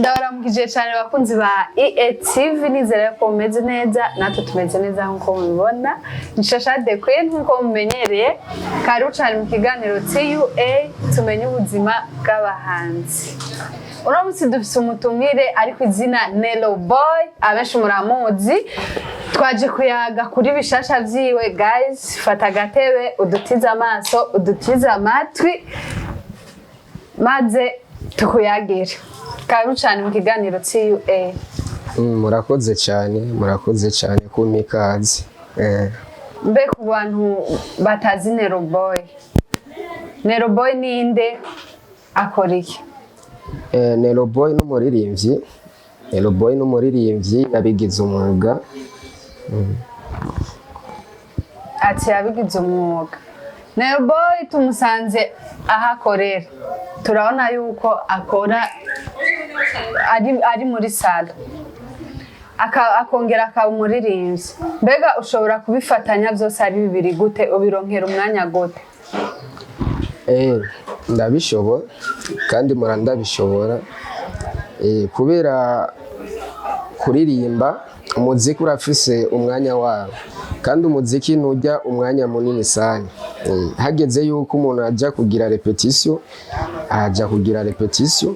Ndabaramukije cyane bakunzi ba EATV, nizera ko mumeze neza, natwe tumeze neza nk'uko mubibona. Ni Shasha The Queen nk'uko mumenyereye. Karibu cyane mu kiganiro TUA, tumenye ubuzima bw'abahanzi. Uno munsi dufise umutumire ariko izina Nelo Boy, abenshi muramuzi. Twaje kuyaga kuri bishasha vyiwe. Guys, fata agatebe, udutize amaso, udutize amatwi, maze tukuyagire. Karibu cyane mu kiganiro TUA. Murakoze cyane, murakoze cyane kumpa ikaze. Mbe ku bantu batazi Nero Boy, Nero Boy ninde, akora iki? Nero Boy n'umuririmbyi. Nero Boy n'umuririmbyi yabigize umwuga. Ati yabigize umwuga. Nero Boy tumusanze aho akorera, turabona yuko akora ari muri salon, akongera akaba umuririmbyi. Mbega ushobora kubifatanya byose ari bibiri gute? Ubironkera umwanya gute? Ndabishobora kandi mura ndabishobora, kubera kuririmba, umuziki urafise umwanya wawo, kandi umuziki ntujya umwanya munini sana. Hageze yuko umuntu ajya kugira répétition, ajya kugira répétition.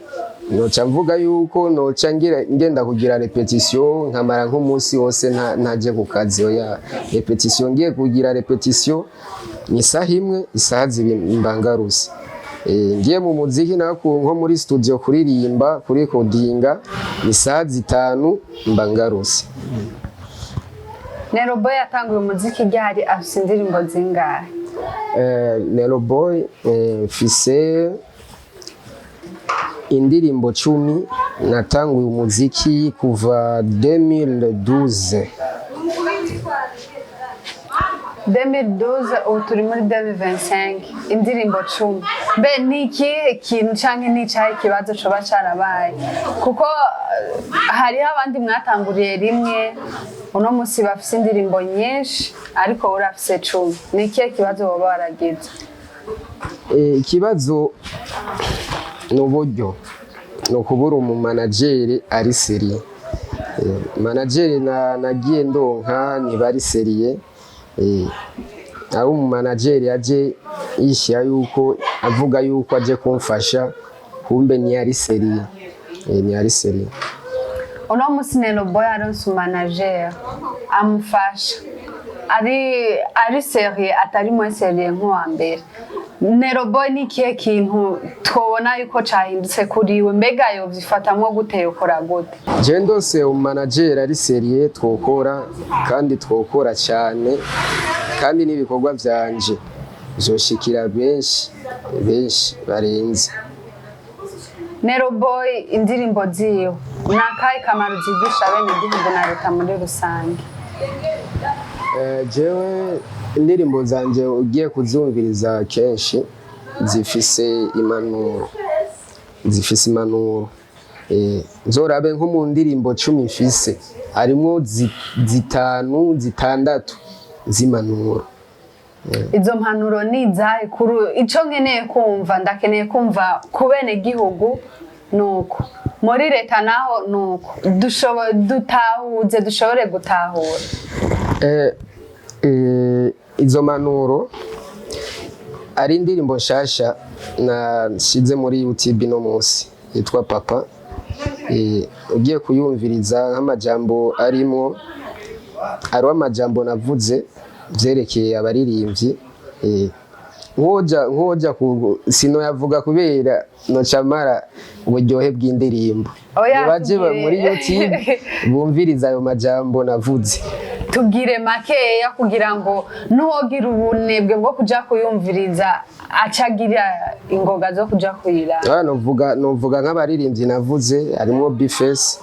Noca mvuga yuko noca ngenda kugira répétition nkamara nk'umunsi wose ntaje ku kazi. Oya, répétition, ngiye kugira répétition ni isaha imwe, isaha 2 mbangaruse. Ngiye mu muziki nako, nko muri studio kuririmba, kurikodinga, ni isaha 5 mbangaruse. Nero Boy yatanguye umuziki ryari? Afise indirimbo zingahe? Nero Boy mfise indirimbo 10. Natanguye umuziki kuva 2012. 2012, ubu turi muri 2025, indirimbo 10. Mbe ni ikihe kintu canke ni icahe ikibazo coba carabaye? Kuko hariho abandi mwatanguriye rimwe, uno musi bafise indirimbo nyinshi, ariko wowe urafise 10. Ni ikihe kibazo woba waragize? Ikibazo ni uburyo, ni ukubura umumanajeri ari sérieux. Manager nagiye ndonka ntibari sérieux. Aho umumanajeri aje yishyira yuko avuga yuko aje kumfasha, kumbe ntiyari sérieux. Ntiyari sérieux. Uno musi Nero Boy aronse umanager amufasha, ari sérieux, atari moins sérieux nk'uwa mbere, Nero Boy ni ikihe kintu twobona yuko cahindutse kuri we? Mbega yovyifatamwo gute, yokora gute? Je ndose umumanajeri ari sérieux, twokora, kandi twokora cyane, kandi n'ibikorwa vyanje vyoshikira benshi benshi barenze. Nero Boy, indirimbo ziwe ni akahe kamaro zigisha bene igihugu na leta muri rusange? Jewe indirimbo zanje ugiye kuzumviriza kenshi zifise impanuro, zifise impanuro. Nzorabe nko mu ndirimbo 10 mfise, harimwo zitanu, zitandatu z'impanuro. Izo mpanuro ni izahe? Kuri ico nkeneye kumva, ndakeneye kumva ku bene gihugu nuko, muri leta naho nuko, dutahuze, dushobore gutahura. Izo mpanuro ari indirimbo nshasha nashize muri YouTube no munsi yitwa Papa. Ugiye kuyumviriza, nk'amajambo arimo, hariho amajambo navuze vyerekeye abaririmbyi. Nkoja ku sino yavuga kubera noca mara uburyohe bw'indirimbo. Oya, Nibaje tubwire. muri YouTube bumviriza ayo majambo navuze. Tubwire makeya kugira ngo n'uwogira ubunebwe bwo kuja kuyumviriza acagira ingoga zo kuja kuyiraba. Ah, novuga nk'abaririmbyi navuze, harimo B-Face,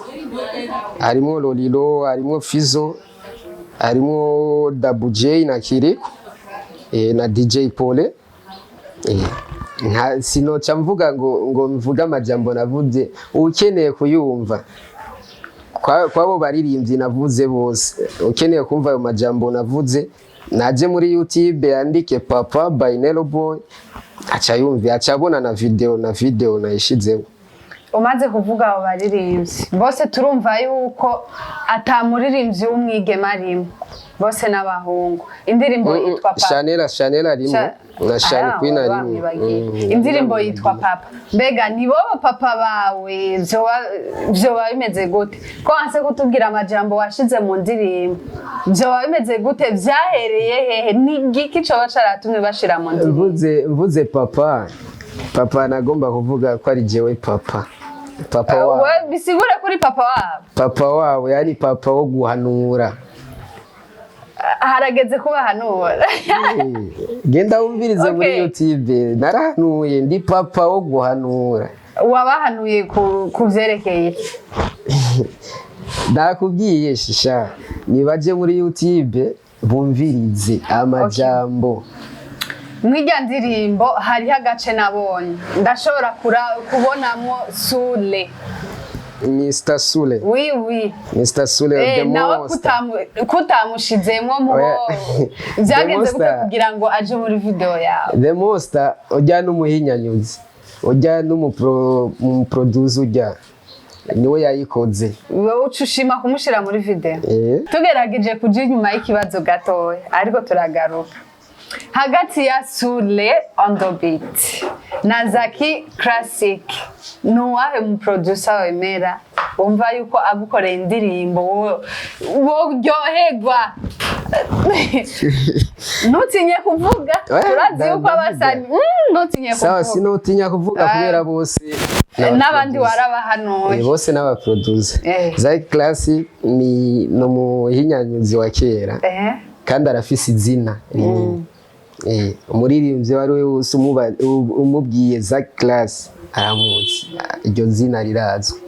harimo Lolilo, harimo Fizo, harimo Double J na Kiriko, na DJ Pole. Nka sinoca mvuga ngo mvuge amajambo navuze. Ukeneye kuyumva kwabo baririmbyi navuze bose, ukeneye kumva ayo majambo navuze, naje muri YouTube yandike "Papa by Nelo Boy", aca yumva, aca abona na video nayishizemo. Umaze kuvuga abo baririmbyi bose, turumva yuko ata muririmbyi w'umwigeme arimo, bose n'abahungu. Indirimbo yitwa Papa. Chanel arimo na Shani Ah, Queen arimo. bamwibagiye. Indirimbo yitwa Papa. Mbega ni bobo papa bawe? Vyoba bimeze gute ko wanse kutubwira amajambo washize mu ndirimbo? Vyoba bimeze gute? Vyahereye hehe? Ni igiki coba caratumye bashira mu ndirimbo? Mvuze papa, papa nagomba kuvuga ko ari jewe papa, papa wabo. We bisigure kuri papa wabo. Papa wabo, yani papa wo guhanura. Harageze kubahanura. Genda wumvirize muri YouTube, narahanuye, ndi papa wo guhanura. Wabahanuye ku vyerekeye iki? Nakubwiye shisha, nibaje muri YouTube bumvirize amajambo. Mw'irya ndirimbo hariho agace nabonye ndashobora kubonamwo Sule. Mr Sule. Oui, oui. Mr Sule, the Nawe monster. Kutamushizemwo mubo Oya. vyagenze The gute Monster. kugira ngo aje muri video yawe? The Monster ujya n'umuhinyanyuzi, ujya n'umuproducer, ujya niwe yayikoze. Wowe uca ushima kumushira muri video? Eh. Tugerageje kuja inyuma y'ikibazo gatoya, ariko turagaruka. Hagati ya Sule on the beat na Zaki Classic, ni uwahe mu producer wemera, wumva yuko agukoreye indirimbo woryoherwa? Ntutinye kuvuga. Oya, Turazi yuko ndavuga. abasani, ntutinye Sawa. kuvuga. Sinotinya kuvuga kubera bose N'abandi n'abaproducer. warabahanuye. Bose n'abaproducer. Zaki Classic ni umuhinyanyuzi wa kera kandi arafise izina rinini. Umuririmbyi uwo ari we wese umubwiye Zaki Classic aramuzi, iryo zina rirazwi.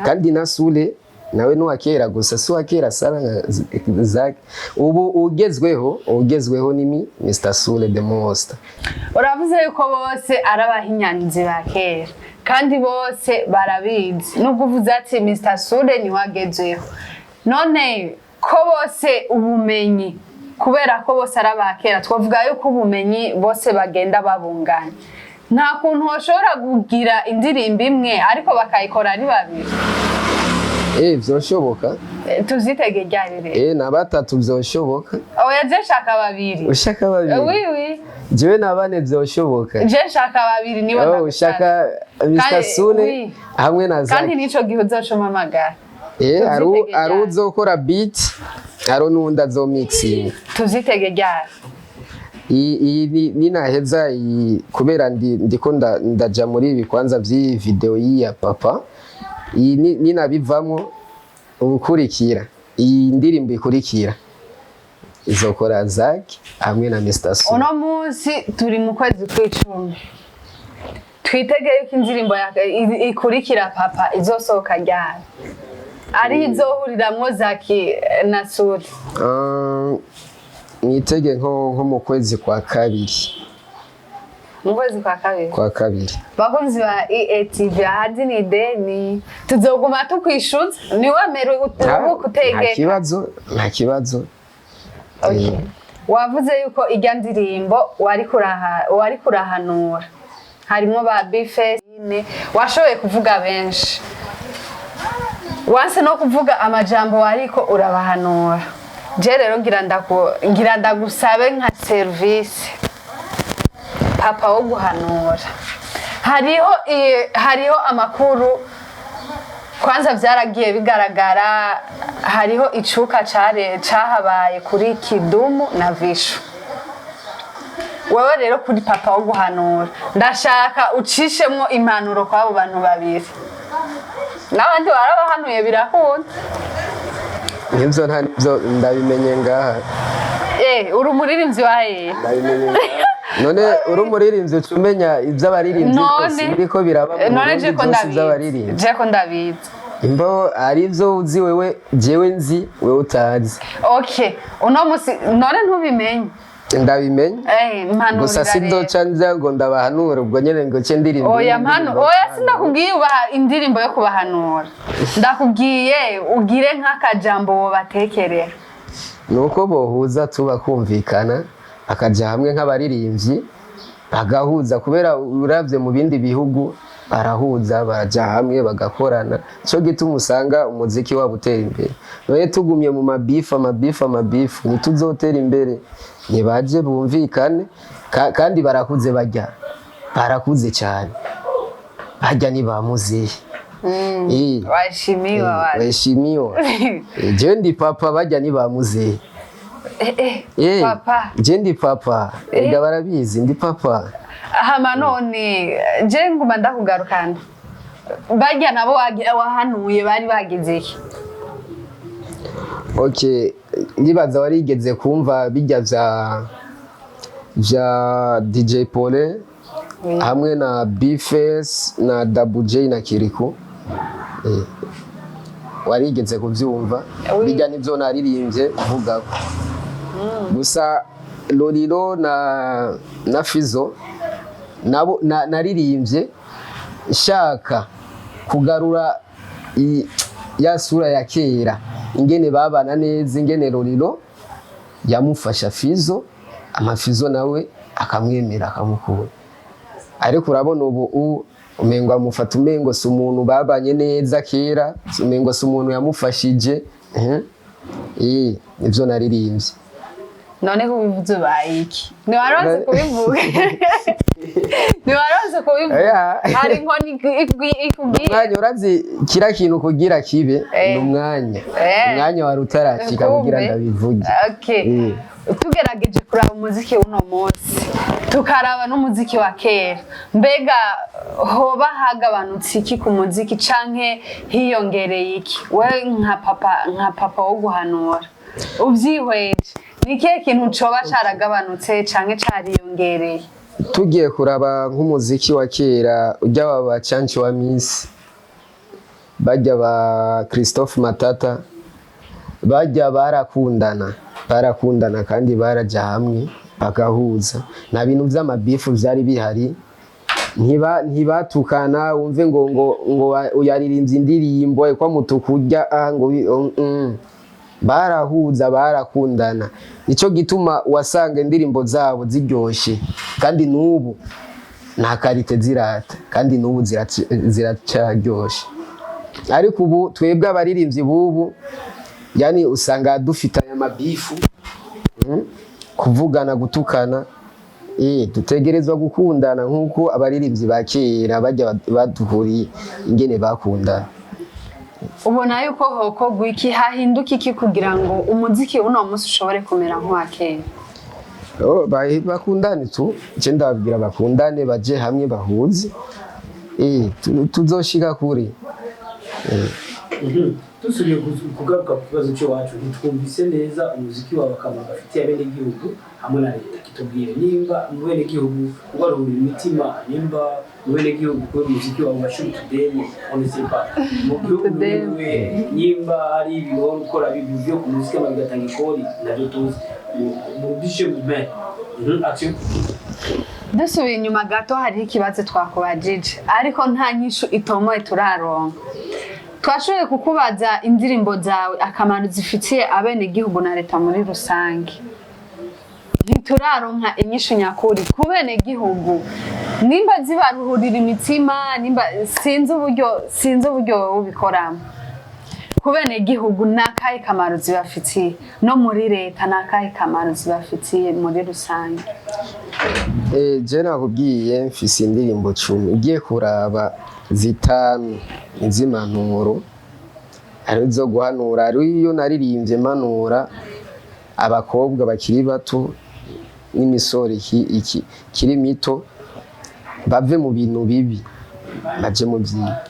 Kandi na Sule nawe n'uwa kera, gusa si uwa kera sana nka Zaki. Ubu ugezweho ni Mr Sule the Monster. Uravuze yuko bose ari abahinyanzi ba kera kandi bose barabizi, nubwo uvuze ati Mr Sule niwe agezweho. None ko bose ubumenyi, kubera ko bose ari abakera, twavuga yuko ubumenyi bose bagenda babunganya, nta kuntu bashobora kugira indirimbo imwe ariko bakayikora ari babiri? Vyoshoboka. Tuzitege ryari rero? Na batatu vyoshoboka. Oya, je nshaka babiri. Ushaka babiri? Oui, oui. Jewe na bane vyoshoboka. Je nshaka babiri nibo. Oh, Ndagusaba. ushaka Mr Sule Oui. hamwe na Kandi Zaki. nico gihe uzoca umpamagara. Hari Tuzitege hari ryari? uzokora beat, hari n'uwundi azomixinga. Tuzitege ryari? Iyi ninaheza iyi, kubera ndiko ndaja muri ibi kwanza vy'iyi video y'iya papa iyi, ninabivamwo ubukurikira, iyi ndirimbo ikurikira izokora Zaki hamwe na Mr Sule. Uno munsi turi mu kwezi kw'icumi, twitege yuko indirimbo ikurikira papa izosohoka ryari, ari izohuriramwo Zaki na Sule? Mwitege nko mu kwezi kwa kabiri. Mu kwezi kwa kabiri? Kwa kabiri. Bakunzi ba EATV, ahadi ni ideni, tuzoguma tukwishuza, niwemere Nta kutegeka. kibazo, nta kibazo. Okay. Wavuze yuko irya ndirimbo wari kurahanura harimwo ba Bface, washoboye kuvuga benshi, wanse no kuvuga amajambo wariko urabahanura. Je rero ngira ndagusabe nka service, papa wo guhanura. Hariho amakuru, kwanza vyaragiye bigaragara, hariho icuka care cahabaye kuri Kidumu na Vishu. Wewe rero kuri papa wo guhanura, ndashaka ucishemwo impanuro kw'abo bantu babiri. N'abandi warabahanuye birakunda. Nivyo, nta nivyo ndabimenye ngaha. Uri umuririmbyi wa hehe? Ndabimenye ngaha. None uri umuririmbyi uca umenya ivy'abaririmbyi None byose biriko biraba mu None Burundi, je ko byose ndabizi. vy'abaririmbyi. Je ko ndabizi. Imbo ari ivyo uzi wewe, jewe nzi, wewe utazi. Okay, uno musi none ntubimenye? Ndabimenye. Mpanurira Gusa rero. sindoca nza ngo ndabahanura ubwo nyene ngo ce ndirimba Oya, indirimbo. mpano oya, sindakubwiye ubaha indirimbo yo kubahanura, ndakubwiye ugire nk'akajambo wobatekerera. Nuko bohuza tuba kumvikana, bakaja hamwe nk'abaririmbyi bagahuza, kubera uravye mu bindi bihugu Barahuza, baraja hamwe, bagakorana. Cyo gituma usanga umuziki wabo utera imbere. None tugumye mu mabifu, amabifu, amabifu, ntituzotera imbere. Nibaje bumvikane, kandi barakuze, bajya barakuze cyane, bajya nibamuziye. Waheshimiwa wale. Waheshimiwa. Je ndi papa, bajya nibamuziye. Papa. Je ndi papa. Ega barabizi, ndi papa. Hama none je nguma ndakugarukana, barya nabo wahanuye bari bagize iki? Okay, ndibaza warigeze kumva bijya vya DJ Pole hamwe na Bface na Double J na Kiriku. Warigeze kuvyumva? Oui. Bijya nivyo naririmbye mvugako. Gusa Lolilo na Fizo nabo naririmbye nshaka kugarura ya sura ya kera, ingene babana neza, ingene Lolilo yamufasha Fizo, amafizo nawe akamwemera, akamukura. Ariko urabona ubu umengo amufata, umengo si umuntu babanye neza kera, umengo si umuntu yamufashije. Nivyo naririmbye. None ko ubivuze ubaye iki? Ntiwaronse kubivuga, ntiwaronse kubivuga. Oya. Hari inkoni ikubwiye. Umwanya, urazi kira kintu kugira kibe ni umwanya. Umwanya wari utarashika kugira Kumbe. ndabivuge. Okay. Tugerageje kuraba umuziki w'uno munsi, tukaraba n'umuziki wa kera, mbega hoba hagabanutse iki ku muziki canke hiyongereye iki? We nka papa wo guhanura, uvyihweje, ni ikihe kintu coba caragabanutse canke cariyongereye? Tugiye kuraba nk'umuziki wa kera, ujya ba Canci wa Miss, bajya ba Christophe Matata, bajya barakundana, barakundana kandi barajya hamwe bagahuza. Nta bintu by'amabifu byari bihari. Ntibatukana wumve ngo uyaririmbye indirimbo kwa mutuku ujya ngo Barahuza, barakundana. Nicyo gituma wasanga indirimbo zabo ziryoshe, kandi n'ubu nta qualité zirata, kandi n'ubu ziracaryoshe. Ariko ubu twebwe abaririmbyi b'ubu, yani usanga dufitanye amabifu, kuvugana, gutukana. Dutegerezwa gukundana nk'uko abaririmbyi ba kera bajya baduhuriye ingene bakundana. Ubona yuko hokorwa iki, hahinduka iki kugira ngo umuziki uno munsi ushobore kumera nk'uwa kera? Oh, bakundane tu. Je ndababwira bakundane, baje hamwe, bahuze. Tuzoshika kure. Dusubiye kugaruka ku kibazo cy'iwacu, ntitwumvise neza umuziki wawe akamaro gafitiye abenegihugu hamwe na leta. Kitubwire nimba mu benegihugu ubaruhura imitima, nimba mu benegihugu kubera umuziki wawe ubashira utudeni, on ne sait pas mu gihugu. Utudeni. Wewe nimba hari ibintu wari ukora bibi byo ku muziki ama bigatanga ikori, nabyo tuzi mu bishe mu action. Dusubiye inyuma gato, hariho ikibazo twakubajije ariko nta nyishu itomoye turaronka. Twashoboye kukubaza indirimbo zawe akamaro zifitiye abenegihugu na leta muri rusange, ntituraronka inyishu nyakuri ku benegihugu, nimba zibaruhurira imitima, nimba sinzi uburyo wowe ubikoramo. Ku benegihugu ni akahe kamaro zibafitiye, no muri leta ni akahe kamaro zibafitiye muri rusange? Je nakubwiye, mfise indirimbo 10. Ugiye kuraba, zitanu iz'impanuro, ari izo guhanura. Ari iyo naririmbye mpanura abakobwa bakiri bato n'imisore ikiri mito, bave mu bintu bibi baje mu byiza.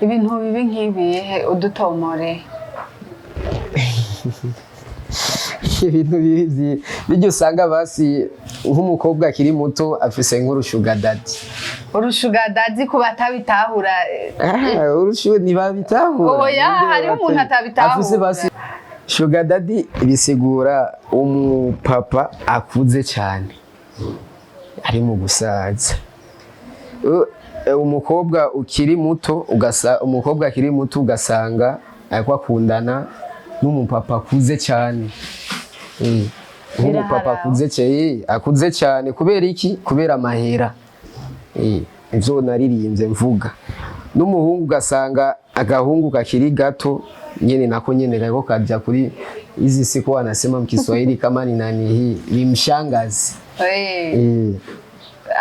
Ibintu bibi nk'ibihe? Udutomore. Ibintu bibi bijya usanga basi nk'umukobwa akiri muto afise nk'urushuga daddy. Urushuga daddy, ku batabitahura? Ah, urushu ntibabitahura. Oya, hariho umuntu atabitahura. Afise basi sugar daddy, bisigura umupapa akuze cyane ari mu gusaza. Umukobwa ukiri muto ugasa, umukobwa akiri muto ugasanga ariko akundana n'umupapa akuze cyane. Nk'umupapa Biraharawe. akuze cyane, akuze cyane kubera iki? Kubera amahera. Ivyo naririmbye mvuga n'umuhungu, ugasanga agahungu kakiri gato nyene nako nyene kariko kaja kuri hizi siku, wanasema mkiswahili kama ni nani hii limshangazi. Eh.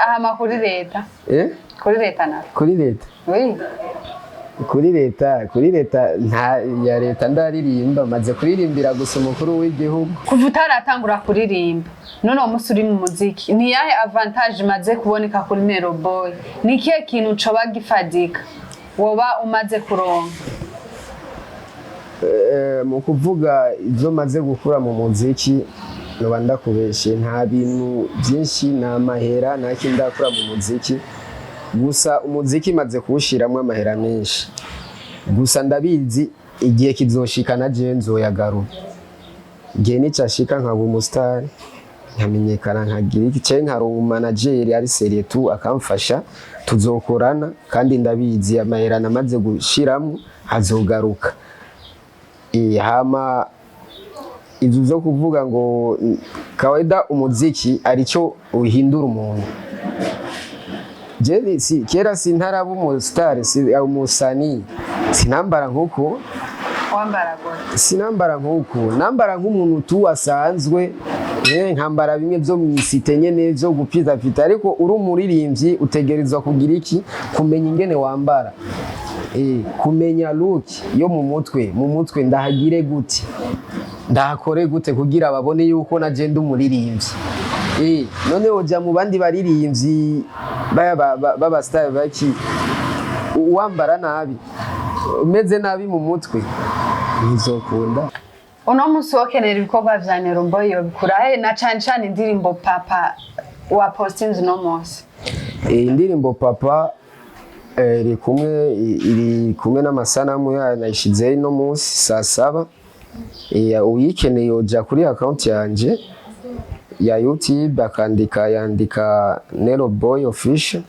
Ahama kuri leta? Eh? Kuri leta nawe? Kuri leta? Oui. Kuri leta nta ya leta ndaririmba, maze kuririmbira gusa umukuru w'igihugu. Kuva utaratangura kuririmba none uwo munsi uri mu muziki, ni yahe avantage imaze kuboneka kuri Nero Boy? Ni ikihe kintu coba gifadika woba umaze kuronka? Mu kuvuga ibyo maze gukura mu muziki, noba ndakubeshe, nta bintu byinshi, nta mahera, nta kindi ndakura mu muziki. Gusa umuziki maze kuwushiramwo amahera menshi, gusa ndabizi igihe kizoshika na jewe nzoyagarura. Igihe nicashika nkaba umusitari, nkamenyekana, nkagira iki canke nkaronka umanajeri ari sérieux tu akamfasha, tuzokorana, kandi ndabizi amahera namaze gushiramwo azogaruka. Hama ivyo vyo kuvuga ngo kawaida umuziki arico uhindura umuntu. Je si kera sintaraba umusitari, si umusani, sinambara nkuko. Wambara gute? Sinambara nkuko, nambara nk'umuntu tu asanzwe, nkambara bimwe vyo mw'isite nyene vyo gupitapita. Ariko uri umuririmbyi utegerezwa kugira iki? Kumenya ingene wambara, kumenya look yo mu mutwe, ndahagire gute, ndahakore gute kugira babone yuko naje ndi umuririmbyi. None woja mu bandi baririmbyi baba star baki wambara nabi, umeze nabi mu mutwe, ntizokunda. Uno munsi wokenera ibikorwa vya Nero Boy yobikura he, na cane cane indirimbo Papa wa postinze uno munsi? Indirimbo Papa iri kumwe n'amasanamu yayo, nayishizeho ino munsi saa 7. Uyikeneye yoja kuri account yanje ya YouTube, akandika, yandika Nero Boy Official,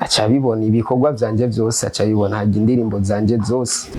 aca abibona ibikorwa vyanje vyose, aca abibona hajya indirimbo zanje zose.